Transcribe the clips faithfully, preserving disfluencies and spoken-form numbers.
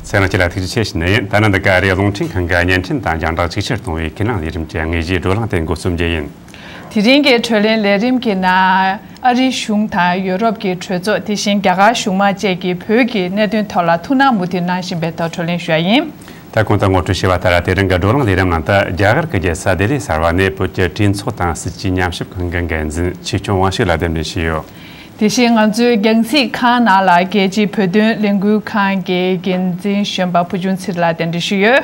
གསན་རོགས་ལ་ཐུགས་རྗེ་ཆེ་ཞུ་ནི་ཡིན། ད་ནི་འདི་ག་ཨ་རིའི་རླུང་འཕྲིན་ཁང་གི་བརྙན་འཕྲིན་དང་རྒྱང་བསྒྲགས་ཅིག་ཆར་གཏོང་བའི་ཁས་བླངས་ལས་རིམ་གྱི་དངོས་གཞིའི་བགྲོ་གླེང་དེ་འགོ་རྩོམ་རྒྱུ་ཡིན། དེ་རིང་གི་བགྲོ་གླེང་ལས་རིམ་གྱི་ནང་ཨ་རིའི་གཞུང་དང་ཡུ་རོབ་ཀྱི་གྲོས་ཚོགས། དེ་བཞིན་རྒྱ་གར་གཞུང་མང་བཅས་ཀྱིས་བོད་ཀྱི་གནད་དོན་ཐོག་ལ་ཐུགས་སྣང་མུ་མཐུད་གནང་བཞིན་པའི་ཐོག་བགྲོ་གླེང་ཞུ་བ་ཡིན། ད་གོང་དུ་ངོ་སྤྲོད་བྱས་པ་ལྟར། དེ་རིང་གི་བགྲོ་གླེང་ལས་རིམ་ནང་དུ་རྒྱ་གར་གྱི་རྒྱལ་ས་ལྡི་ལི་གསར་བ་ནས་བོད་ཀྱི་གྲོས་ཚོགས་དང་སྲིད་བྱུས་ཉམས་ཞིབ་ཁང་གི་འགན་འཛིན་ཆོས་སྐྱོང་དབང་ཕྱུག་ལགས་གདན་འདྲེན་ཞུས་ཡོད། དེ་བཞིན་ང་ཚོའི་རྒྱང་སྲིང་ཁང་ནང་ལ་རྒྱལ་སྤྱིའི་བོད་དོན་ལས་འགུལ་ཁང་གི་འགན་འཛིན་གཞོན་པ་བུ་ཆུང་ཚེ་རིང་ལགས་གདན་འདྲེན་ཞུས་ཡོད།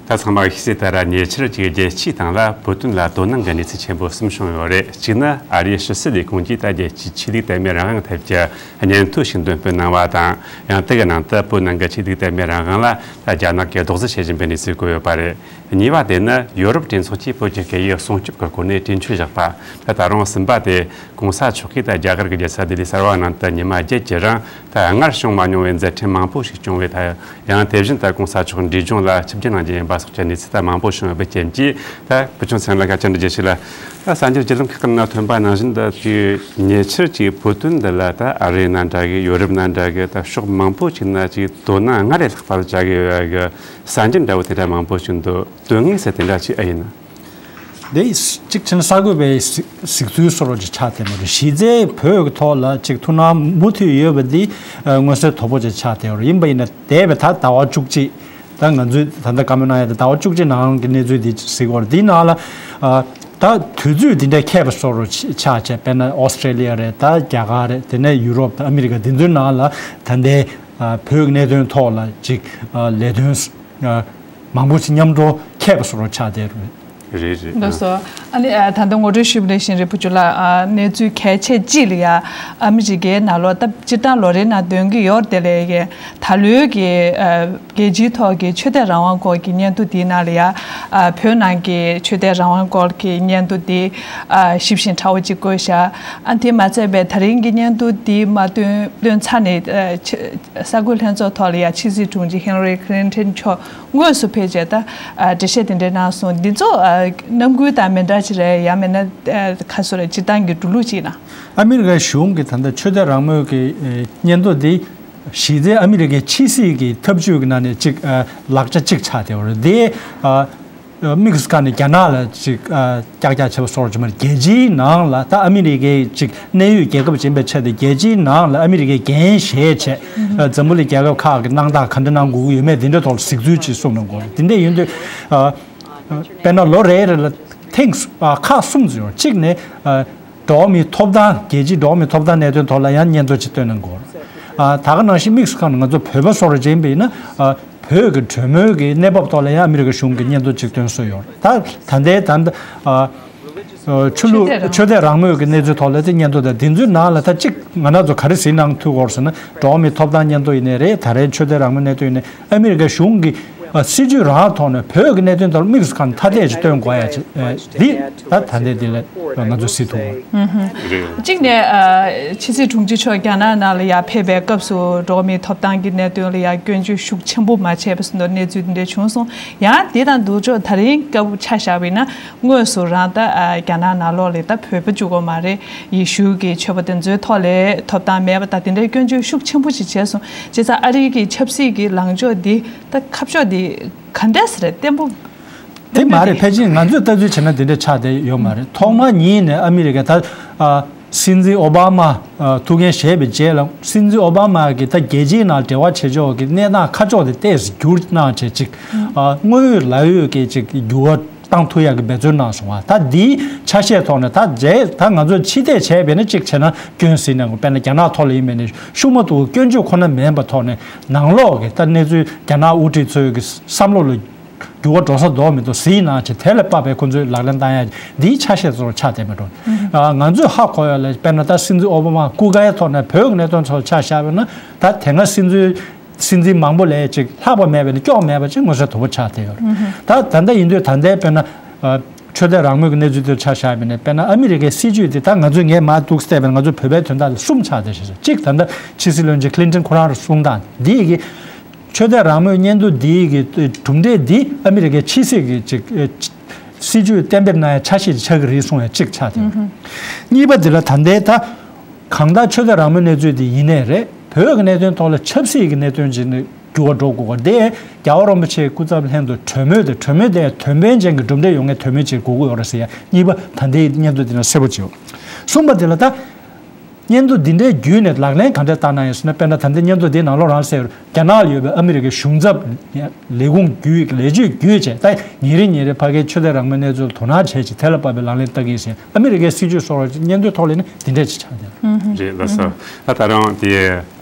ད་ཚང་མ་ཤེས་གསལ་ལྟར། ཉེ་ཆར་གྱི་རྒྱལ་སྤྱིའི་སྟེང་ལ་བོད་དོན་ལ་དོ་སྣང་གི་གནས་ཚུལ་ཆེན་པོ་གསུམ་བྱུང་ཡོད་རེད། གཅིག་ནི་ཨ་རིའི་ཕྱི་སྲིད་ལས་ཁུངས་ཀྱིས་ད་རྒྱལ་སྤྱིའི་ཆོས་ལུགས་དད་མོས་རང་དབང་ཐད་ཀྱི་སྙན་ཐོ་ཞིག་འདོན་སྤེལ་གནང་བ་དང་། ཡང་དེ་གི་ནང་དུ་བོད་ནང་གི་ཆོས་ལུགས་དད་མོས་རང་དབང་ལ་ད་རྒྱ་ནག་གིས་རྡོག་རྫིས་བྱེད་བཞིན་པའི་གནས་ཚུལ་བཀོད་ཡོད་པ་རེད། གཉིས་པ་དེ་ནི་ཡོ་རོབ་གྲོས་ཚོགས་ཀྱིས་བོད་ཀྱི་སྐད་ཡིག་སྲུང་སྐྱོབ་ཀྱི་སྐོར་ནས་གྲོས་ཆོད་བཞག་པ། ད་ད་རུང་གསུམ་པ་དེ་༸གོང་ས་མཆོག་གིས་ད་རྒྱ་གར་གྱི་རྒྱལ་ས་ལྡི་ལི་གསར་བ་ནང་དུ་ཉི་མ་བརྒྱད་ཀྱི་རིང་ད་སྔར་བྱུང་མ་མྱོང་བའི་མཛད་འཕྲིན་མང་པོ་ཞིག་བྱུང་བས། ད་ཡང་དེ་བཞིན་ད་༸གོང་ས་མཆོག་འབྲས་ལྗོངས་ལ་ཆིབས་བསྒྱུར་གནང་རྒྱུ་ཡིན་པ་སོགས་ཀྱི་གནས་ཚུལ་ད་མང་པོ་བྱུང་བའི་རྐྱེན་གྱིས། ད་བུ་ཆུང་ཚེ་རིང་ལགས་བཀའ་དྲིན་རྗེ་ཆེ་ལ། ད་གསར་འགྱུར་བརྒྱུད་ལམ་ཁག་གི་ནང་ཐོན་པ་ནང་བཞིན། ད་དེ་ཉེ་ཆར་གྱི་བོད་དོན་འདི་ལ་ད་ཨ་རི་ན་འདྲ་གི། ཡོ་རོབ་ན་འདྲ་གི། ད་ཕྱོགས་མང་པོ་ཞིག་ན་ཅིག་དོ་སྣང་སྔར་ལས་ལྷག་པ་བྱ་གི་ཡོད་ཡ་གི་གསར་འགྱུར་འདྲ་བོ་དེ་འདྲ་མང་པོ་ཞིག་འདུག་དོན་དངོས་སུ་དེ་འདྲ་ཅིག་ཨེ་ཡིན་ན། འདི་གཅིག་བྱས་ན་གསར་འགོད་པའི་གཟིགས་གཟིགས་ཚུལ་བཟོ་འདྲ་ཅིག་ཆགས་བསྡད་པ་རེད། གཞི་རྩའི་བོད་ཀྱི་ཐོག་ལ་ཅིག་ཐུགས་སྣང་མུ་མཐུད་ཡོད་པ་འདི་མངོན་གསལ་དོད་པོ་ཅིག་ཆགས་བསྡད་པ་རེད། ཡིན་པ་ཡིན་ན་འདས་པའི་ད་ཟླ་བ་བཅུ་གཅིག་ད་ང་ཚོས་ད་ལྟ་བཀའ་མོལ་གནང་ཡ་དེ་ཟླ་བ་བཅུ་གཅིག་ནང་གི་གནས་ཚུལ་འདི་གཟིགས་པ་རེད། འདིའི་ནང་ལ་ཨ་ད་དུས་ཚོད་འདི་འདྲ་ཁྱད་པར་བཟོ་འདྲ་ཆགས་བྱས། དཔེར་ན་ཨོ་སི་ཀྲེ་ལི་ཡ་རེད། ད་རྒྱ་གར་རེད། དེ་ནས་ཡུ་རོབ་དང་ཨ་མི་རི་ཀ། འདི་ཚོའི་ནང་ལ་ད་ལྟའི་ཨ་བོད་ཀྱི་གནད་དོན་ཐོག་ལ་ཅིག་ཨ་ལས་དོན་ཨ་མང་པོ་ཞིག་མཉམ་འགྲོ་ཁྱད་པར་བཟོ་འདྲ་ཆགས་བསྡད་རེད། རེད་རེད། ལགས་སོ། ཨ་ནི་ཨ་ད་ལྟ་ངོ་སྤྲོད་ཞུས་པ་ནང་བཞིན་རེད། བུ་ཆུང་ལགས། ཨ་གནས་ཚུལ་གལ་ཆེ་གཅིག་ལ་ཡ་ཨ་མི་རི་ཀའི་ནང་ལོགས་ད་སྤྱིར་བཏང་ལོ་རེའི་ནང་འདོན་གྱི་ཡོད་རེད། དེ་ལས་ཀྱི་ད་ལོའི་གི་ཨ་རྒྱལ་སྤྱིའི་ཐོག་གི་ཆོས་དད་རང་དབང་སྐོར་གྱི་སྙན་ཐོ་དེའི་ནང་ལ་ཡ། ཨ་བོད་ནང་གི་ཆོས་དད་རང་དབང་སྐོར་གྱི་སྙན་ཐོ་དེ་ཨ་ཞིབ་ཅིང་ཕྲ་བོ་ཅིག་བཀོད་བཞག་ཨ་དེ་མ་ཚད་པའི་ད་རིང་གི་སྙན་ཐོ་དེ་མ་བཏོན་བཏོན་ཚར་ནས། ཨ་ཕྱི་གསར་འགོད་ལྷན་ཚོགས་ཐོག་ལ་ཡ་ཕྱི་སྲིད་དྲུང་ཆེ་ཧེན་རི་ཁི་ལིན་ཊོན་མཆོག་དངོས་སུ་ཕེབས་བྱས་ད་ཨ་འགྲེལ་བཤད་དེ་འདྲ་གནང་སོང་། འདི་ཚོ་ཨ་རྣམ་འགྱུར་དང་མི་འདྲ་ཅིག་རེད། ཡང་མིན་ན་ཨ་ཁ་སོ་རེ་སྤྱིར་བཏང་གི་འགྲོ་ལུགས་ཅིག་ན། ཨ་མི་རི་ཀའི་གཞུང་གིས་ད་ལྟ་ཆོས་དད་རང་མོས་ཀྱི་ཨེ་སྙན་ཐོ་འདི་གཞི་རྩའི་ཨ་མི་རི་ཀའི་ཕྱི་སྲིད་ཀྱི་ཐབས་ཇུས་ཀྱི་ནང་ནས་གཅིག་ཨ་ལག་ཆ་གཅིག་ཆགས་བསྡད་པ་རེད། དེ་ཨ་དམིགས་སུ་བཀར་ནས་རྒྱ་ནག་ལ་གཅིག་ཨ་ཀྱག་ཀྱག་བྱེད་པ་སོགས་ཅིག་མ་རེད། རྒྱལ་སྤྱིའི་ནང་ལ་ད་ཨ་མི་རི་ཀའི་གཅིག་གནད་ཡོད་རྒྱལ་ཁབ་ཅིག་ཡིན་པའི་ཆ་དེ། རྒྱལ་སྤྱིའི་ནང་ལ་ཨ་མི་རི་ཀའི་འགན་བཞེས་བྱས། ཨ་འཛམ་བུ་གླིང་རྒྱལ་ཁབ་ཁག་གི་གནང་སྟངས་ག་འདྲ་གནང་དགོས་ཀྱི་ཡོད་མེད་དེ་འདྲའི་ཐོག་ལ་གཟིགས་ཚུལ་ཅིག་གསུངས་གནང་གི་ཡོད་རེད། དེ་འདྲ་ཡིན་དུས་ཨ་དཔེར་ན་ལོ་རེ་རེ་ལ་ཐེངས་ཨ་ཁག་གསུམ་ཙམ་ཡོད། གཅིག་ནས་ཨ་འགྲོ་བ་མིའི་ཐོབ་ཐང་། རྒྱལ་སྤྱིའི་འགྲོ་བ་མིའི་ཐོབ་ཐང་གནད་དོན་ཐོག་ལ་ཡང་སྙན་ཐོ་ཅིག་བཏོན་གནང་དགོས། ཨ་ད་ག་ནང་བཞིན་དམིགས་སུ་བཀར་ནས་ང་ཚོ་བོད་པ་སོགས་རེ་བྱས་པ་ཡིན་ན། ཨ་བོད་ཀྱི་གྲོས་མོལ་གྱི་གནས་བབ་ཐོག་ལ་ཡང་ཨ་མི་རི་ཀ་གཞུང་གིས་སྙན་ཐོ་ཅིག་བཏོན་སྲོལ་ཡོད་རེད། ད་ད་ལྟའི་ད་ལྟ་ཨ་ཆོས་ལུགས་ཆོས་དད་རང་མོས་ཀྱི་གནས་ཚུལ་ཐོག་ལ་དེ་སྙན་ཐོ་དང་དེ་ཚོའི་ནང་ལ་ད་གཅིག་ང་རང་ཚོ་ག་རེ་གཟིགས་གནང་ཐུབ་ཀྱི་ཡོད་རེད་ཟེར་ན། འགྲོ་བ་མིའི་ཐོབ་ཐང་སྙན་ཐོ་ཡིན་ནའི་རེད། ད་རེས་ཆོས་དད་རང་མོས་གནད་དོན་ཡིན་ནའི། ཨ་མི་རི་ཀའི་གཞུང་གིས་ཨ་སྲིད་ཇུས་རང་ཐོག་ནས་བོད་ཀྱི་གནད་དོན་ཐོག་དམིགས་སུ་བཀར་ནས་ཐ་དད་ཅིག་སྟོན་དགོས་ཡ་ཅིག་ཨ་འདི་ད་ད་ལྟའི་འདི་ལ་ང་ཚོས་གཟིགས་ཐུབ་པ་རེད། གཅིག་ནས་ཨ་ཕྱི་སྲིད་དྲུང་ཆེ་མཆོག་རྒྱ་ནག་ནང་ལ་ཡར་ཕེབས་པའི་སྐབས་སུ་འགྲོ་བ་མིའི་ཐོབ་ཐང་གི་གནད་དོན་ལ་ཡར་སྐྱོན་བརྗོད་ཤུགས་ཆེན་པོ་མ་བྱས་པ་བཟོ་འདྲ་གནས་ཚུལ་འདི་འདྲ་བྱུང་སོང་། ཡང་འདི་དང་ལྡོག་ཕྱོགས་ད་རིང་སྐབས་ཆ་བཞག་པ་ཡིན་ན། དངོས་སུ་རང་ད་ཨ་རྒྱ་ནག་ནང་ལོགས་ལ་ད་བོད་པ་གཅིག་པོ་མ་རེད། ཡེ་ཤུ་གི་ཆོས་པ་དེ་ཚོའི་ཐོག་ལ་ཐོབ་ཐང་མེད་པ་དང་དེ་འདྲའི་སྐྱོན་བརྗོད་ཤུགས་ཆེན་པོ་ཞིག་བྱས་སོང་། བྱས་ཙང་ཨ་རི་གི་ཆབ་སྲིད་ཀྱི་ལངས་ཕྱོགས་འདི་ད་ཁ་ཕྱོགས་འདི་ག་འདྲས་རེད། བརྟན་པོ་དེ་མ་རེད། ཕལ་ཆེར་ང་ཚོས་ལྟ་ཚུལ་བྱས་ན་དེ་འདྲ་ཆགས་བསྡད་ཡོད་མ་རེད། ཐོག་མ་ཉིད་ནས་ཨ་མི་རི་ཀ་ད་ཨ་སྲིད་འཛིན་ཨོ་བྷ་མ་ཨ་ཐུག་འགན་བཞེས་པའི་རྗེས་ལ། སྲིད་འཛིན་ཨོ་བྷ་མ་གིས་ད་རྒྱལ་སྤྱིའི་ནང་འབྲེལ་བ་བྱེད་ཕྱོགས་ཀྱི་གནས་སྟངས་ཁ་ཕྱོགས་དེ་ཏོག་ཙམ་བསྒྱུར་གནང་བྱས། ཅིག་ཨ་དངོས་ཡོད་ལག་ཡོད་ཀྱི་ཅིག་འགྱུར་བ་བཏང་ཐུབ་ཡག་གི་འབད་བརྩོན་གནང་སོང་བ། ད་འདིའི་ཆ་ཤས་ཐོག་ནས་ད་རྗེས་ད་ང་ཚོས་ཕྱི་བལྟས་བྱས་པས་ན་གཅིག་བྱས་ན་སྐྱོན་གཟིགས་གནང་དགོས། དཔེར་ན་རྒྱ་ནག་ཐོག་ལ་ཡིན་པས་ན་ཤུགས་མ་ཐུག་སྐྱོན་བརྗོད་ཁོ་ན་མིན་པ་ཐོག་ནས་ནང་ལོགས་ཀྱི་ད་གནས་ཚུལ་རྒྱ་ནག་དབུ་ཁྲིད་ཚོའི་གི་བསམ་བློ་ལ་འགྱུར་བ་འགྲོ་ས་འདུག་མི་འདུག་གཟིགས་གནང་བྱས། དེ་ལ་དཔག་པའི་ཁོ་ཚོས་ལག་ལེན་བསྟར་ཡག་འདིའི་ཆ་ཤས་ཚོར་ཆགས་བསྡད་མི་འགྲོ། ཨ་ང་ཚོས་ཧ་གོ་ཡག་ལ་དཔེར་ན་ད་སྲིད་འཛིན་ཨོ་བྷ་མ་སྐུ་སྒེར་ཐོག་ནས་བོད་ཀྱི་གནད་དོན་ཚོར་ཆ་བཞག་པ་ན། ད་དེ་སྔ་སྲིད་འཛིན་སྲིད་འཛིན་མང་པོ་ལས་ཅིག་ལྷག་པ་མེད་པ་ནི་སྐྱོ་མེད་པ་ཅིག་མངོན་གསལ་དོད་པོ་ཆགས་བསྡད་ཡོད་རེད། ད་ད་ལྟ་ཡིན་དུས་ད་ལྟའི་དཔེར་ན་ཨ་ཆོས་དད་རང་མོས་ཀྱི་གནས་ཚུལ་དེར་ཆ་བཞག་པ་ཡིན་ན། དཔེར་ན་ཨ་མི་རི་ཀའི་སྲིད་བྱུས་དེ་ད་ང་ཚོས་ངས་མར་འདུག་བལྟས་པ་ན་ང་ཚོ་བོད་པའི་དོན་དག་ལ་གསུམ་ཆགས་བསྡད་ཤག་གཅིག་ད་ལྟ་ཕྱི་སྲིད་བློན་ཆེན་ཁི་ལིན་ཊོན་ཁོ་རང་གསུང་སྟངས་འདི་གི་ཆོས་དད་རང་མོས་སྙན་ཐོ་འདི་གི་གྲུབ་འབྲས་འདི་ཨ་མི་རི་ཀའི་ཕྱི་སྲིད་ཀྱི་ཅིག་ཨ་སྲིད་བྱུས་གཏན་འབེབས་གནང་ཡ་ཆ་ཤས་ཅིག་ཆགས་ཀྱི་རེད་གསུང་ཡ་གཅིག་ཆགས་བསྡད་ཡོད་རེད། གཉིས་པ་འདི་ལ་ད་ལྟའི་ད་གང་ལྟར་ཆོས་དད་རང་མོས་གནས་ཚུལ་འདི་ཡིན་ནའི་རེད། བོད་ཀྱི་གནད་དོན་ཐོག་ལ་ཆབ་སྲིད་ཀྱི་གནད་དོན་ཅིག་ནི་ འགྱུར་བ་འགྲོ་དགོས་པ་དེ། རྒྱལ་བ་རིན་པོ་ཆེའི་སྐུ་ཚབ་ལྷན་དུ་གྲོས་མོལ་དེ། གྲོས་མོལ་དེ་དོན་ཕན་ཅན་གྱི་གྲུབ་འབྲས་ཡོང་མཁན་གྲོས་མོལ་ཅིག་དགོས་ཀྱི་ཡོད་རེད་ཟེར་ཡ་གཉིས་པ་ད་ལྟའི་སྙན་ཐོ་འདི་ནང་གསལ་པོ་བྱེད། གསུམ་པ་དེ་ལ་ད། སྙན་ཐོ་འདི་འདྲའི་བརྒྱུད་ནས་ལག་ལེན་ག་འདྲས་བསྟར་གནང་ཡོད་ཟེར་ན། དཔེར་ན་ད་ལྟའི་སྙན་ཐོ་འདིའི་ནང་ལོགས་རང་གསལ་ཡོད་རེད། རྒྱ་ནག་ལ་ཡོད་པའི་ཨ་མི་རི་ཀའི་གཞུང་ཚབ་ལས་ཁུངས་བརྒྱུད། ལས་བྱེད་བརྒྱུད་བྱས། ད་ཉིན་རེ་ཉིན་རེ་ཕ་གིའི་ཆོས་དད་རང་མོས་གནས་ཚུལ་དོ་སྣང་བྱས་བྱས། དེ་ལ་དཔག་པའི་ལག་ལེན་བསྟར་གྱི་ཡིན་ཟེར། ཨ་མི་རི་ཀའི་སྲིད་བྱུས་སོགས་སྙན་ཐོའི་ཐོག་ལ་ནི་འདི་འདྲས་ཅིག་ཆགས་ཀྱི་རེད། རེད་ལགས་སོ། ད་ད་རུང་དེ་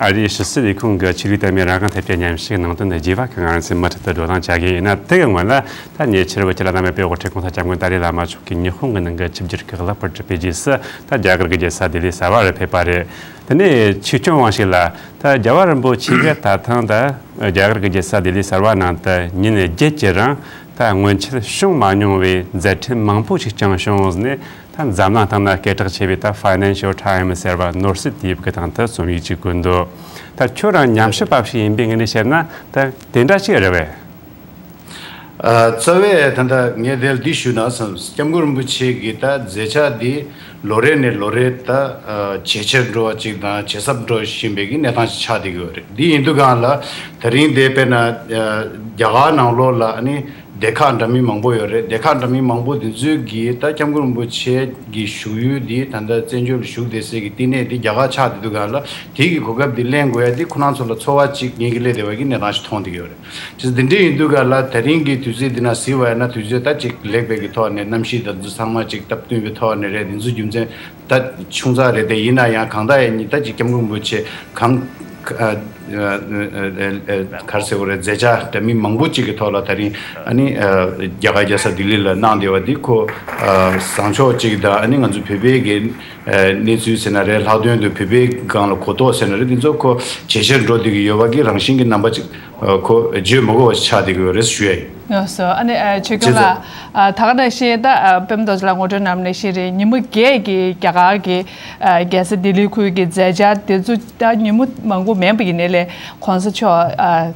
ཨ་རིའི་ཕྱི་སྲིད་ལས་ཁུངས་ཀྱི་ཆོས་ལུགས་དད་མོས་རང་དབང་ཐེབས་རྩའི་ཉམས་ཞིབ་ནང་དོན་དང་རྒྱས་པ་ཁག་ང་རང་ཚོས་མུ་མཐུད་དུ་བགྲོ་གླེང་བྱ་གི་ཡིན། ན་དེ་གི་སྔོན་ལ་ད་ཉེ་ཆར་བོད་ཀྱི་བླ་ན་མེད་པའི་དབུ་ཁྲིད་༸གོང་ས་༸སྐྱབས་མགོན་ཏཱ་ལའི་བླ་མ་མཆོག་གིས་ཉི་ཧོང་གི་ནང་གི་ཆིབས་བསྒྱུར་གྱི་ལེགས་པར་གྲུབ་པའི་རྗེས་སུ། ད་རྒྱ་གར་གྱི་རྒྱལ་ས་ལྡི་ལི་གསར་པ་རུ་ཕེབས་པ་རེད། དེ་ནས་ཆོས་སྐྱོང་དབང་ཞིག་ལ། ད་རྒྱལ་བ་རིན་པོ་ཆེ་གིས་ད་ཐེངས་ད་རྒྱ་གར་གྱི་རྒྱལ་ས་ལྡི་ལི་གསར་པ་ནང་དུ་ཉིན་བརྒྱད་ཀྱི་རིང་ད་སྔོན་ཆད་བྱུང་མ་མྱོང་བའི་མཛད་འཕྲིན་མང་པོ་ཞིག་བསྐྱངས་བྱུང་ནས། ད་འཛམ་གླིང་སྟེང་ན་སྐད་གྲགས་ཆེ་བའི་ད་Financial Times ཟེར་བ་ནོར་སྲིད་དེབ་ཀྱི་སྟེང་དུ་རྩོམ་ཡིག་ཅིག་བཀོད་འདུག་ད་ཁྱོད་རང་ཉམས་ཞིབ་པ་ཞིག་ཡིན་པའི་ངོས་ནས་བཤད་ན། ད་དེ་འདྲ་ཞིག་རེད་པས། ཨ། རྩ་བའི་ད་ལྟ་ངས་དེར་འདི་ཞུས་ན་བསམ། སྐྱབས་མགོན་རིན་པོ་ཆེ་གི་ད་མཛད་འཆར་འདི་ལོ་རེ་ནས་ལོ་རེ་ད་ཨ་ཇེ་ཆེར་འགྲོ་བ་ཅིག་དང་ཇེ་ཟབ་འགྲོ་བཞིན་པའི་གི་གནས་སྟངས་ཤིག་ཆགས་བསྡད་ཀྱི་ཡོད་རེད། འདི་ཡིན་དུས་སྒང་ལ་ད་རིང་འདི་དཔེར་ན་ཨ་རྒྱ་གར་ནང་ལོགས་ལ་ཨ་ནི་སྡེ་ཁག་འདྲ་མིན་མང་པོ་ཡོད་རེད། སྡེ་ཁག་འདྲ་མིན་མང་པོ་འདི་ཚོའི་གི་ད་སྐྱབས་མགོན་རིན་པོ་ཆེ་གི་བཞུགས་ཡུལ་འདི་ད་ལྟ་བཙན་བྱོལ་ལ་བཞུགས་བསྡད་སའི་གི་བསྟི་གནས་འདི་རྒྱ་གར་ཆགས་བསྡད་དུས་སྒང་ལ། དེ་གི་གོ་སྐབས་འདི་ལེན་དགོས་ཡ་འདི་ཁོ་རང་ཚོ་ལ་ཚོར་བ་ཅིག་ངེས་ཀྱི་སླེབས་བསྡད་པ་གི་གནས་སྟངས་ཤིག་མཐོང་བསྡད་ཀྱི་ཡོད་རེད། ཅེས་འདི་འདྲ་ཡིན་དུས་སྒང་ལ་ད་རིང་གི་དུས་ཚོད་འདི་ན་གཟིགས་པ་ཡིན་ན། དུས་ཚོད་ད་ཅིག་ལེགས་པའི་གི་ཐོག་ནས་གནམ་གཤིས་དང་འདི་ཚང་མ་ཅིག་སྟབས་བསྟུན་པའི་ཐོག་ནས་རེད། འདི་ཚོ་རྒྱུ་མཚན་ད་ཆུང་ཙག་རེད་དེ། ཡིན་ན་ཡང་གང་ལྟར་ཡིན་ནའི་ད་ཅིག་སྐྱབས་མགོན་རིན་པོ་ཆེ་གང་ཨ་ཨ་ཨ་ཨ་ག་རེ་ཟེར་དགོས་རེད། མཛད་འཆར་འདྲ་མིན་མང་པོ་ཅིག་གི་ཐོག་ལ་ད་རིང་ཨ་ནི་ཨ་རྒྱ་གར་རྒྱལ་ས་ལྡི་ལི་ལ་གནང་བསྡད་པ་འདི་ཁོ་ཨ་བཟང་ཕྱོགས་ཅིག་དང་། ཨ་ནི་ང་ཚོ་བོད་པའི་གི་ཨ་གནས་ཚུལ་ཟེར་ན་རེད། ལྷག་དོན་དུ་བོད་པའི་སྒང་ལ་གོ་རྟོགས་ཟེར་ན་རེད། འདི་ཚོ་ཁོ་ཇེ་ཆེར་འགྲོ་བསྡད་ཀྱི་ཡོད་པ་གི་རང་བཞིན་གྱི་རྣམ་པ་ཅིག་ཨ་ཁོ་བརྗོད་མི་དགོས་པ་ཅིག་ཆགས་བསྡད་ཀྱི་ཡོད་རེད་ཞུ་ཡ་ཡིན། ལགས་སོ། ཨ་ནི་ཨ་ཆོས་སྐྱོང་ལགས། ཨ་ད་ག་ནང་བཞིན་ད་ཨ་པད་མ་རྡོ་རྗེ་ལགས་ངོ་སྤྲོད་གནང་བ་ནང་བཞིན་རེད། ཉིན་མོ་བརྒྱད་ཀྱི་རྒྱ་གར་གྱི་ཨ་རྒྱལ་ས་ལྡི་ལི་ཁུལ་གྱི་མཛད་འཆར་དེ་ཚོ་ད་ཉིན་མོ་མང་པོ་མིན་པ་ཡིན་ནའི་ལས། གོང་ས་མཆོག་ཨ་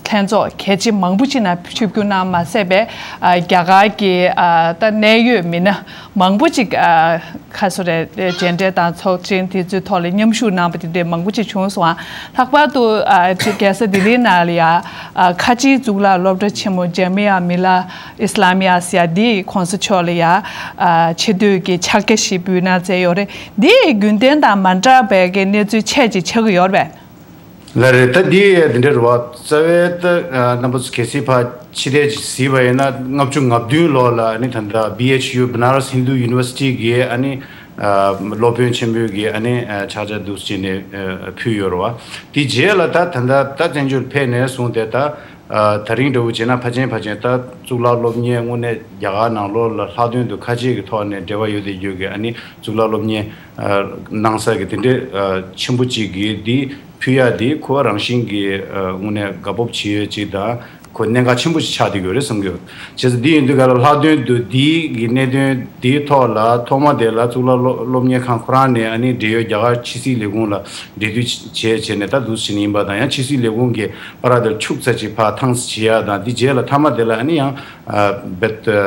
ལྷན་ཚོགས་གལ་ཆེ་མང་པོ་ཅིག་ནང་ཆིབས་བསྒྱུར་གནང་མ་ཟད་པའི་ཨ་རྒྱ་གར་གྱི་ཨ་ད་གནད་ཡོད་མི་སྣ་མང་པོ་ཅིག་ཨ་ཁ་སོ་རེ་མཇལ་འཕྲད་དང་ཚོགས་ཆེན་དེ་ཚོའི་ཐོག་ལ་མཉམ་ཞུགས་གནང་པ་དེ་འདྲའི་མང་པོ་ཅིག་བྱུང་སོང་། ལྷག་པར་དུ་ཨ་རྒྱལ་ས་ལྡི་ལིའི་ནང་ལ་ཡ་ཨ་ཁ་ཆེའི་གཙུག་ལག་སློབ་གྲྭ་ཆེན་མོ་ཇ་མི་ཡ་མི་ལ་ཨི་སི་ལ་མི་ཡ་ཟེར་ཡ་འདིས་གོང་ས་མཆོག་ལ་ཡ་ཨ་ཆེ་བསྟོད་ཀྱི་ཕྱག་རྒྱ་ཞིག་འབུལ་གནང་མཛད་ཡོད་རེད། འདི་རྒྱུན་ལྡན་དང་མ་འདྲ་བའི་གི་གནས་ཚུལ་ཆེ་ཅིག་ཆགས་ཀྱི་ཡོད་རེད་པས། ལགས་རེད། ད་འདི་ཡ་འདི་འདྲ་རེད་བ། རྩ་བའི་ད་ཨ་རྣམ་པ་ཚོ་གལ་སྲིད་ཕར་ཕྱི་བལྟས་ཅིག་གཟིགས་པ་ཡིན་ན། ལྔ་བཅུ་ང་བདུན་ལོ་ལ་ཨ་ནི་ད་ལྟ་བི་ཨེཆ་ཡུ་Banaras Hindu University གི་ཨ་ནི་ཨ་སློབ་དཔོན་ཆེན་པོའི་གི་ཨ་ནི་ཨ་ཕྱག་རྒྱ་འདུག་སེ་བྱས་ནས་ཨ་ཕུལ་ཡོད་རེད་བ། དེ་རྗེས་ལ་ད་ད་ལྟ་ད་བཙན་བྱོལ་ཕེབས་ནས་བཟུང་སྟེ། ད་ཨ་ད་རིང་འདྲ་བོ་བྱས་ན་ཕལ་ཆེར་ཕལ་ཆེར་ད་གཙུག་ལག་སློབ་གཉེར་དངོས་གནས་རྒྱ་གར་ནང་ལོགས་ལ་ལྷག་དོན་དུ་ཁ་ཆེ་གི་ཐོག་ནས་འབྲེལ་བ་ཡོད་བསྡད་རྒྱུ་གི་ཨ་ནི་གཙུག་ལག་སློབ་གཉེར་ཨ་གནང་ས་གི་དེ་འདྲའི་ཨ་ཆེན་པོ་གཅིག་གི་འདི་ཕུལ་ཡ་འདི་ཁོ་རང་བཞིན་གྱིས་ཨ་དངོས་གནས་དགའ་སྤོབས་བྱེད་ཡ་ཅིག་དང་། ཁོ་གནད་འགག་ཆེན་པོ་ཞིག་ཆགས་བསྡད་ཡོད་རེད་བསམ་གྱི་ཡོད། བྱས་ཙང་འདི་ཡིན་དུས་ག་ལ་ལྷག་དོན་དུ་འདིའི་གི་གནད་དོན་འདིའི་ཐོག་ལ་ཐོག་མ་དེ་ལ་གཙུག་ལག་སློབ་སློབ་གཉེར་ཁང་ཁོ་རང་ནས་ཨ་ནི་འབྲེལ་ཡོད་རྒྱ་གར་ཕྱི་སྲིད་ལས་ཁུངས་ལ་འབྲེལ་མཐུད་བྱས་བྱས་ནས་ད་འདུག་སེ་བྱས་ནས་ཡིན་པ་དང་། ཡང་ཕྱི་སྲིད་ལས་ཁུངས་ཀྱིས་ཕར་དེར་ཁྱུག་ཙམ་ཅིག་ཕར་ཐང་སི་བྱེད་ཡ་དང་། འདི་རྗེས་ལ་མཐའ་མ་དེ་ལ་ཨ་ནི་ཡང་ཨ་རྦད་དེ་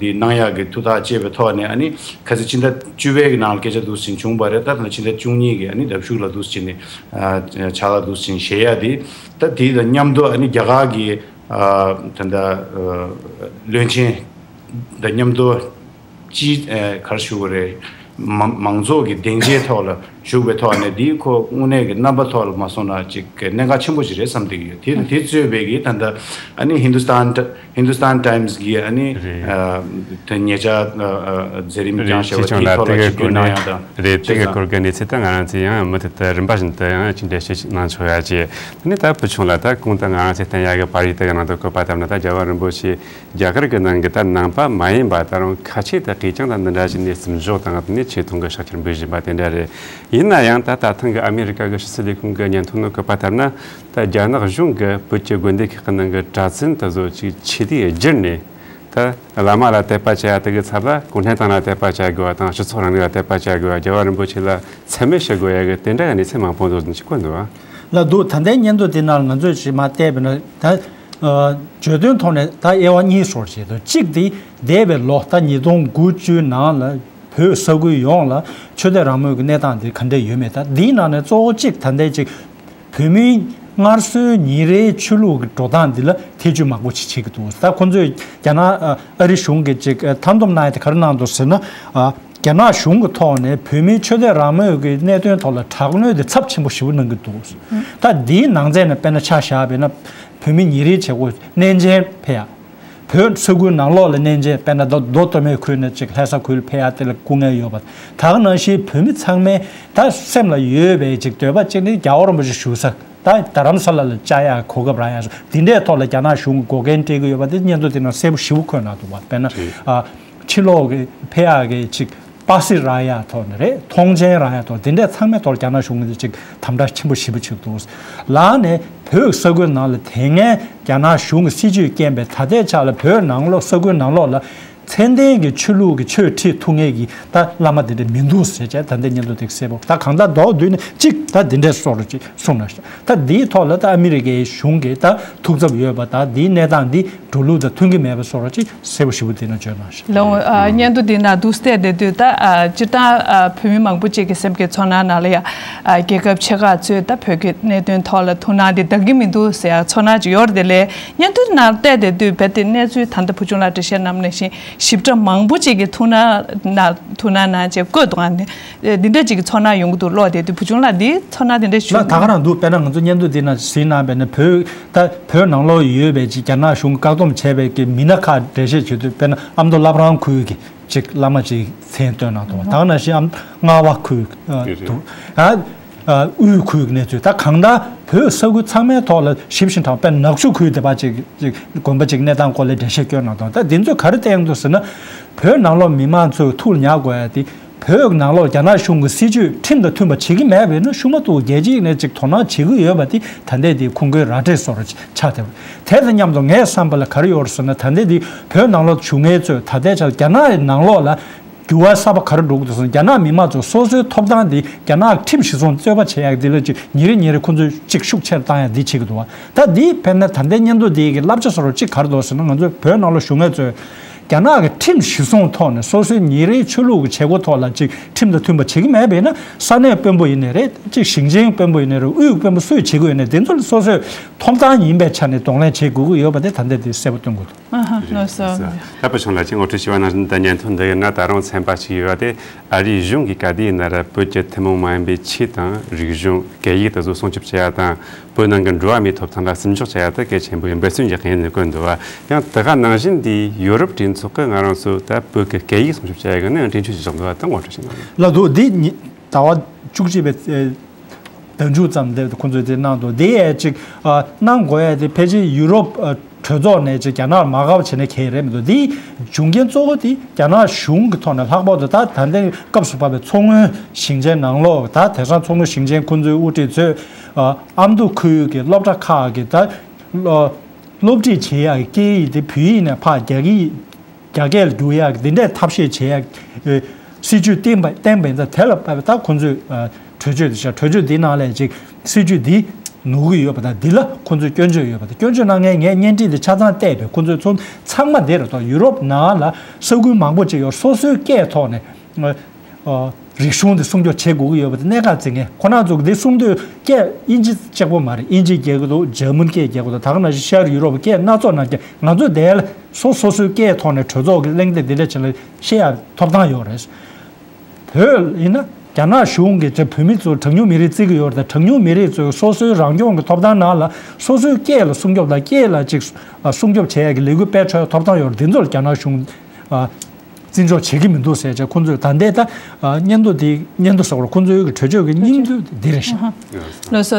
འདི་གནང་ཡག་གི་ཐུགས་ཐག་བཅད་པའི་ཐོག་ནས། ཨ་ནི་ཁ་སང་ཕྱི་ཟླ་བཅུ་པའི་གི་ནང་ལ་སྐད་ཆ་འདུག་སེ་བྱུང་བ་རེད། ད་ད་ཕྱི་ཟླ་བཅུ་གཉིས་གི་ཨ་ནི་ཟླ་མཇུག་ལ་འདུག་སེ་བྱས་ནས་ཨ་ཕྱག་ལག་འདུག་སེ་བྱས་ནས་བཞེས་ཡ་དེ། ད་དེ་དང་མཉམ་དུ་ཨ་ནི་རྒྱ་གར་གི་ཨ་ད་ལྟ་ཨ་བློན་ཆེན་དང་མཉམ་དུ་སྤྱི་ཨ་ག་རེ་ཞུ་དགོས་རེད། མང་མང་ཚོགས་ཀྱི་སྡིངས་ཆའི་ཐོག་ལ་བཞུགས་པའི་ཐོག་ནས། འདི་ཁོ་དངོས་གནས་ཀྱི་རྣམ་པ་ཐོག་ལ་མ་སོང་ན་ཅིག་གནད་འགག་ཆེན་པོ་ཞིག་རེད་བསམ་བསྡད་ཀྱི་ཡོད། དེ་དང་དེ་གཙོས་པའི་གི་ད་ལྟ་ཨ་ནི་ཧིན་དུ་སྟན་ཧིན་དུ་སྟན་ཊའིམ་སི་གི་ཨ་ནི་རེད། ཨ་དེ་ཉེ་ཆར་ཨ་ཨ་མཛད་རིམ་རེད། བསྐྱངས་བཞག་པ་ཆེ་ཆུང་དེའི་ལ་ཐོག་ལ་དེ་གི་ཆིབས་བསྒྱུར་གནང་ཡ་དང་། རེད། དེ་གི་སྐོར་གྱི་གནས་ཚུལ་དེ་ང་རང་ཚོས་ཡང་མུ་མཐུད་དུ་རིམ་པ་བཞིན་དུ་ཡང་ཅིག་འགྲེལ་བཤད་ཅིག་གནང་ཆོག་ཡ་བྱས། དེ་ནས་ད་བུ་ཆུང་ལགས། ད་གོང་དུ་ང་རང་ཚོས་བསྟན་ཡ་གི་པར་རིས་དེ་གི་ནང་དུ་བཀོད་པ་ལྟར་ན། ད་རྒྱལ་བ་རིན་པོ་ཆེ་རྒྱ་གར་གྱི་ནང་གི་ད་ནང་པ་མ་ཡིན་པ་ད་རུང་ཁ་ཆེ་དང་གྲས་རྐྱང་དང་འདི་འདྲ་ཞིག་ནས་བརྩི་འཇོག་དང་། དེ་ནས་ཆེ་མཐོང་གི་ཕྱག་འཁྱེར་འབུལ་བཞིན་པ་དེ་འདྲ་རེད། ཡིན་ན་ཡང་ད་ད་ཐེངས་ཀྱི་ཨ་མི་རི་ཀ་གི་ཕྱི་སྲིད་ལས་ཁུངས་ཀྱི་སྙན་ཐོ་ནང་བཀོད་པ་ལྟར་ན། ད་རྒྱ་ནག་གཞུང་གིས་བོད་ཀྱི་དགོན་སྡེ་ཁག་གི་ནང་གི་གྲྭ་བཙུན་དེ་ཚོ་ཅིག་ཆེད་དུ་བསྒྱུར་ནས། ད་བླ་མ་ལ་དད་པ་བྱ་ཡ་དེ་གི་ཚབ་ལ་གུང་ཁྲན་ཏང་ལ་དད་པ་བྱ་དགོས་པ་དང་། སྤྱི་ཚོགས་རིང་ལུགས་ལ་དད་པ་བྱ་དགོས་པ། རྒྱལ་བ་རིན་པོ་ཆེ་ལ་མཚན་སྨད་བྱེད་དགོས་ཡ་གི་དེ་འདྲ་གི་གནས་ཚུལ་མང་པོ་འདུག་ཅིག་བཀོད་འདུག་ཨ། ལགས་འདུག་ད་ལྟའི་སྙན་ཐོ་དེ་ནང་ང་ཚོས་ཅིག་མར་བལྟས་པ་ན། ད་ཨ་བརྗོད་དོན་ཐོག་ནས་ད་དབྱེ་བ་གཉིས་སུ་ཕྱེ་འདུག་གཅིག་དེ་འདས་པའི་ལོ་ད་ཉིས་སྟོང་དགུ་བཅུའི་ནང་ལ་བོད་ས་ཁུལ་ཡོངས་ལ་ཆོས་དད་རང་མོས་ཀྱི་གནས་སྟངས་དེ་ག་འདྲ་ཡོད་མེད། ད་འདིའི་ནང་ནས་གཙོ་བོ་གཅིག་ད་ལྟའི་ཅིག་བོད་མིའི་ སྔར་སྲོལ་ཉིན་རེའི་ཆོས་ལུགས་ཀྱི་འགྲོ་སྟངས་འདི་ལ་ཐེ་བྱུས་མང་པོ་ཞིག་བྱེད་ཀྱི་འདུག་ད་ཁོང་ཚོས་རྒྱ་ནག་ཨ་རི་གཞུང་གིས་ཅིག་མཐའ་སྡོམ་གནང་ཡ་དེ་ག་རེ་གནང་འདུག་ཟེར་ན། རྒྱ་ནག་གཞུང་གི་ཐོག་ནས་བོད་མིའི་ཆོས་དད་རང་མོས་ཀྱི་གནད་དོན་ཐོག་ལ་དྲག་གནོན་དེ་ཚབས་ཆེན་པོ་ཞེ་པོ་གནང་གི་འདུག་ད་འདིའི་ནང་ཚན་ནས་དཔེར་ན་ཆ་བཞག་པ་ཡིན་ན། བོད་མི་ཉིན་རེའི་བྱེད་སྒོ་གནས་ཆེན་ཕེབས་ཡ། བོད་ས་ཁུལ་ནང་ལོགས་ལ་གནས་མཇལ་དཔེར་ན་མདོ་མདོ་སྟོད་སྨད་ཁུལ་ནས་ཅིག་ལྷ་ས་ཁུལ་ཕེབས་ཡ་དེ་ལ་སྐུ་ངལ་ཡོད་པ། ད་ག་ནང་བཞིན་བོད་མི་ཚང་མའི་ད་སེམས་ལ་ཡོད་པའི་ཅིག་འདོད་པ་གཅིག་ནི་རྒྱལ་བ་རིན་པོ་ཆེ་བཞུགས་ས་ད་རྡ་རམ་ས་ལ་ལ་བཅར་ཡ་གོ་སྐབས་རག་ཡ་སོགས་འདི་འདྲའི་ཐོག་ལ་རྒྱ་ནག་གཞུང་གིས་འགོག་རྐྱེན་སྤྲད་ཀྱི་ཡོད་པ་དེ་སྙན་ཐོ་དེ་ནང་གསལ་པོ་ཞེ་པོ་འཁོད་གནང་འདུག་བ། དཔེར་ན་ཨ་ཕྱི་ལོགས་ཀྱི་ཕེབས་ཡག་གི་ཅིག་པ་སེ་རག་ཡག་ཐོག་ནས་རེད། ཐོངས་མཆན་རག་ཡག་ཐོག་དེ་འདྲའི་ཚང་མའི་ཐོག་རྒྱ་ནག་གཞུང་གིས་ཅིག་དམ་དྲག་ཆེན་པོ་ཞེ་པོ་བྱེད་ཀྱི་འདུག་ལར་ནས་བོད་ས་ཁུལ་ནང་ལ་དེ་སྔའི་རྒྱ་ནག་གཞུང་གི་སྲིད་བྱུས་རྐྱེན་པས་ད་ལྟའི་ཆ་ལ་བོད་ནང་ལོགས་ས་ཁུལ་ནང་ལོགས་ལ་ཚད་ལྡན་གྱི་ཆོས་ལུགས་ཀྱི་ཆོས་ཁྲིད་ཐུབ་མཁན་གྱི་ད་བླ་མ་དེ་འདྲ་མི་འདུག་ཟེར་བྱས་ད་ལྟའི་སྙན་ཐོ་དེ་གསལ་པོ། ད་གང་ལྟར་མདོར་བསྡུས་ནས་གཅིག་ད་འདི་འདྲའི་བཟོ་འདྲ་ཅིག་གསུངས་ན་ཤག་ད་འདིའི་ཐོག་ལ་ད་ཨ་མི་རི་ཀའི་གཞུང་གིས་ད་ཐུགས་འཚབ་ཡོད་པ་དང་འདིའི་གནས་སྟངས་འདི་འགྲོ་ལུགས་དང་མཐུན་གྱི་མེད་པ་བཟོ་འདྲ་ཅིག་གསལ་པོ་ཞེ་པོ་དེ་ནང་བརྗོད་གནང་ཤག་ལགས་འོང་། ཨ། སྙན་ཐོ་འདི་ནང་འདུག་སེ་བལྟས་བསྡད་དུས་ད། ཨ། སྤྱིར་བཏང་ཨ་བོད་མི་མང་པོ་ཅིག་གི་སེམས་ཀྱི་ཚོར་སྣང་ནང་ལ་ཡ། ཨ། རྒྱལ་ཁབ་ཆེ་ཁག་ཚོས་ད་བོད་ཀྱི་གནད་དོན་ཐོག་ལ་ཐུགས་སྣང་འདི་གདང་གི་མི་འདུག་ཟེར་ཡ་ཚོར་སྣང་ཅིག་ཡོད་རེད། དེ་ལས་སྙན་ཐོ་ནང་བལྟས་བསྡད་དུས་རྦད་དེ་གནས་ཚུལ་ད་ལྟ་བུ་ཆུང་ལགས་འགྲེལ་བཤད་གནང་ནང་བཞིན་ཞིབ་ཕྲ་མང་པོ་ཅིག་གི་ཐུགས་སྣང་ནང་ཐུགས་སྣང་ནང་ཅིག་བཀོད་འདུག་ཨ་ནི། འདི་འདྲ་ཅིག་གི་ཚོར་སྣང་ཡོང་གི་འདུག་ཀློག་བསྡད་དུས་བུ་ཆུང་ལགས་འདི་ཚོར་སྣང་དེ་འདྲ་ཞུ། ལགས་ད་ག་རང་འདུག་དཔེར་ན་ང་ཚོ་སྙན་ཐོ་འདི་ནང་གཟིགས་གནང་བས་ན་བོད་ད་བོད་ནང་ལོགས་ཡོད་པའི་ཅིག་རྒྱ་ནག་གཞུང་བཀག་སྡོམ་བྱས་པའི་གི་མི་སྣ་ཁག་འགྲེལ་བཤད་བྱེད་དུས་དཔེར་ན་ཨ་མདོ་བླ་བྲང་ཁུལ་གྱི་ཅིག་བླ་མ་ཅིག་མཚན་བཏོན་གནང་འདུག་ད་ག་ནང་བཞིན་ཨ་རྔ་བ་ཁུལ་ཨ་འདུག་ཨ་ཨ་དབུས་ཁུལ་གྱི་གནས་ཚུལ། ད་གང་ལྟར་བོད་ས་ཁུལ་ཚང་མའི་ཐོག་ལ་ཞིབ་ཅིང་དྲག་པའི་ནག་ཆུ་ཁུལ་དེ་པ་ཅིག་ཅིག་དགོན་པ་ཅིག་གནས་སྟངས་སྐོར་ལ་འགྲེལ་བཤད་བསྐྱོན་གནང་འདུག་ད་འདི་ཚོས་ག་རེ་བསྟན་འདུག་ཟེར་ན། བོད་ནང་ལོགས་མི་མང་ཚོས་ཐུགས་ལ་ཉར་དགོས་ཡ་དེ། བོད་ནང་ལོགས་རྒྱ་ནག་གཞུང་གི་སྲིད་བྱུས་ཁྲིམས་དང་མཐུན་པ་བྱེད་ཀྱི་མེད་པ་ཡིན་ན་ཤུགས་མ་གཏོགས་རྒྱལ་སྤྱིའི་ནས་ཅིག་དོ་སྣང་བྱེད་ཀྱི་ཡོད་པ་དེ་ད་ལྟའི་དེ་ཁུངས་སྐྱེལ་ར་སྤྲོད་བཟོ་འདྲ་ཆགས་བསྡད་པ་རེད། དེ་དང་མཉམ་དུ་ངའི་བསམ་པ་ལ་ག་རེ་ཡོད་རེད་ཟེར་ན། ད་ལྟའི་དེ་བོད་ནང་ལོགས་བཞུགས་མཁན་ཚོས་ད་ལྟའི་ཆར་རྒྱ་ནག་གི་ནང་ལོགས་ལ་འགྱུར་བ་གསར་པ་ག་རེ་འགྲོ་གི་འདུག་ཟེར་ན། རྒྱ་ནག་མི་མང་ཚོས་སོ་སོའི་ཐོབ་ཐང་དེ་རྒྱ་ནག་ཁྲིམས་གཞི་བཟུང་རྩོད་པ་བྱེད་ཡག་འདི་ལ་ཅིག་ཉིན་རེ་ཉིན་རེ་ཁོ་ཚོས་ཅིག་ཤུགས་ཆེར་བཏང་ཡག་འདི་བྱེད་ཀྱི་འདུག་བ། ད་འདི་དཔེར་ན་ད་ལྟའི་སྙན་ཐོ་འདི་གི་བསླབ་བྱ་བཟོ་འདྲ་ཅིག་ག་རེ་འདུག་ཟེར་ན། ང་ཚོ་བོད་ནང་ལ་བཞུགས་མཁན་ཚོས་རྒྱ་ནག་གི་ཁྲིམས་གཞི་བཟུང་ཐོག་ནས་སོ་སོའི་ཉིན་རེའི་ཆོས་ལུགས་ཀྱི་བྱེད་སྒོ་ཐོག་ལ་ཅིག་ཁྲིམས་དང་མཐུན་པ་བྱེད་ཀྱི་མེད་པ་ཡིན་ན། ས་གནས་དཔོན་པོ་ཡིན་ནའི་རེད། ཅིག་ཞིང་ཆེན་དཔོན་པོ་ཡིན་ནའི་རེད། དབུས་དཔོན་པོ་སུས་བྱེད་དགོས་ཡིན་ནའི་དེ་ཚོ་ལ་སོ་སོའི་ཐོབ་ཐང་ཡིན་པའི་ཆ་ནས་གདོང་ལེན་བྱེད་དགོས་ཀྱི་ཡོད་པ་དེ་ད་ལྟ་དེ་གསལ་པོ་སྟོན་དགོས་འདུག་ཨ་ཧ། ལགས་སོ། ད་བུ་ཆུང་ལགས་ཀྱིས་ངོ་སྤྲོད་ཞུས་པ་ནང་བཞིན་ད་སྙན་ཐོ་འདི་ཡི་ནང་ད་རུང་ཚན་པ་ཞིག་ཡོད་པ་དེ། ཨ་རིའི་གཞུང་གིས་ག་དུས་ཡིན་ན་ར་བོད་ཀྱི་ཐུན་མོང་མ་ཡིན་པའི་ཆོས་དང་རིག་གཞུང་སྐད་ཡིག་དེ་ཚོ་སྲུང་སྐྱོབ་བྱེད་ཡ་དང་། བོད་ནང་གི་འགྲོ་བ་མིའི་ཐོབ་ཐང་ལ་བརྩི་འཇོག་བྱེད་ཡ་དེ་གལ་ཆེན་པོ་ཡིན་པའི་སྲོལ་འབྱེད་མཁན་ནས་བཀོད་འདུག་བ། ཡང་དེ་ག་ནང་བཞིན་དེ་ཡོ་རོབ་གྲོས་ཚོགས་ཀྱིས་ང་རང་ཚོ་ད་བོད་ཀྱི་སྐད་ཡིག་སྲུང་སྐྱོབ་བྱེད་ཡ་གི་ནང་གྲོས་ཆོད་ཅིག་བཞག་འདུག་བ། དེ་ངོ་སྤྲོད་ཞིག་གནང་། ལགས་འདུག་འདི་ཉི་ཟླ་བ་བཅུ་གཅིག་པའི་ཟླ་མཇུག་ཙམ་དེ་ཁོང་ཚོས་དེ་གནང་འདུག་དེ་ཡས་ཅིག་ཨ་གནང་དགོས་ཡས་དེ་ཕལ་ཆེར་ཡུ་རོབ་ཨ་གྲོས་ཚོགས་ནས་ཅིག་རྒྱ་ནག་ལ་མ་དགའ་བ་བྱས་ན་གལ་རེད་མི་འདུག་དེའི་འབྱུང་རྐྱེན་གཙོ་བོ་དེ་རྒྱ་ནག་གཞུང་གི་ཐོག་ནས་ལྷག་པར་དུ་ད་ད་ལྟའི་སྐབས་སུ་བབས་པའི་མཚོ་སྔོན་ཞིང་ཆེན་ནང་ལོགས་ད་དེང་སང་མཚོ་སྔོན་ཞིང་ཆེན་ཁོང་ཚོའི་དབུ་ཁྲིད་ཚོས་ཨ་ཨ་མདོ་ཁུལ་གྱི་སློབ་གྲྭ་ཁག་གི་ད་སློབ་ཁྲིད་བྱེད་ཡག་གི་སྐད་ཡིག་དེ་བོད་ཡིག་ནས་ཕར་རྒྱ་སྐད་རྒྱ་སྐད་ལ་བསྒྱུར་ཡག་འདི་འདྲའི་ཐབས་ཤེས་བྱེད་ཡག་ཨེ་སྲིད་ཇུས་བཏིང་བ་བཏིང་བ་ཡིན་ཙང་། དེ་ལ་དཔག་པའི་ད་ཁོང་ཚོས་ཨ་གྲོས་ཆོད་དེ་བཞག་གྲོས་ཆོད་འདིའི་ནང་ལ་ཅིག་སྲིད་ཇུས་འདི་ནོར་གྱི་ཡོད་པ་དང་། འདི་ལ་ཁོང་ཚོས་སྐྱོན་བརྗོད་ཡོད་པ་དང་། སྐྱོན་བརྗོད་གནང་མཁན་ངས་བརྙན་འཕྲིན་དེ་ཆ་ཚང་བལྟས་པས། ཁོང་ཚོས་ཚོ་ཚང་མ་འདི་རེད་དོ། ཡུ་རོབ་ནང་ལ་ས་ཁུལ་མང་པོ་ཅིག་ཡོད། སོ་སོའི་སྐད་ཐོག་ནས་ཨ་རིག་གཞུང་འདི་སྲུང་སྐྱོབ་བྱེད་དགོས་ཀྱི་ཡོད་པ་དེ་གནད་འགག་བརྩི་མཁན། ཁོ་རང་ཚོ་འདི་གསུང་དུས་སྐད་དབྱིན་ཇི་གཅིག་པོ་མ་རེད། དབྱིན་ཇི་རྒྱག་གི་འདུག་འཇར་མན་སྐད་རྒྱག་གི་འདུག་ད་ག་ནང་བཞིན་ཤར་ཡུ་རོབ་སྐད་སྣ་ཚོགས་ནང་རྒྱག་ང་ཚོ་དེ་ལ་སོ་སོ་སོའི་སྐད་ཐོག་ནས་གྲོས་ཚོགས་ཀྱི་གླེང་སྟེགས་འདི་འདྲ་བྱས་ན་བཤད་ཡ་ཐོབ་ཐང་ཡོད་རེད། བོད་ཡིན་ན་རྒྱ་ནག་གཞུང་གིས་ཅིག་བོད་མི་ཚོ་གྲངས་ཉུང་མི་རིགས་བརྩི་གི་ཡོད་རེད་དང་། གྲངས་ཉུང་མི་རིགས་ཚོས་སོ་སོའི་རང་སྐྱོང་གི་ཐོབ་ཐང་ནང་ལ་སོ་སོའི་སྐད་ལ་སྲུང་སྐྱོབ་དང་། སྐད་ལ་ཅིག་སྲུང་སྐྱོབ་བྱེད་ཡ་གི་ལས་འགུལ་སྤེལ་ཆོག་ཐོབ་ཐང་ཡོད་རེད། འདི་ཚོ་ལ་རྒྱ་ནག་གཞུང་བརྩི་འཇོག་བྱེད་ཀྱི་མི་འདུག་ཟེར་བྱས། ཁོང་ཚོས་ད་ལྟའི་ད་སྙན་ཐོ་དེ་སྙན་ཐོ་ཟེར་བ་ཁོང་ཚོའི་གི་གྲོས་ཆོད་ཀྱི་སྙིང་བསྡུས་འདི་རེད་ཤག་ལགས་སོ།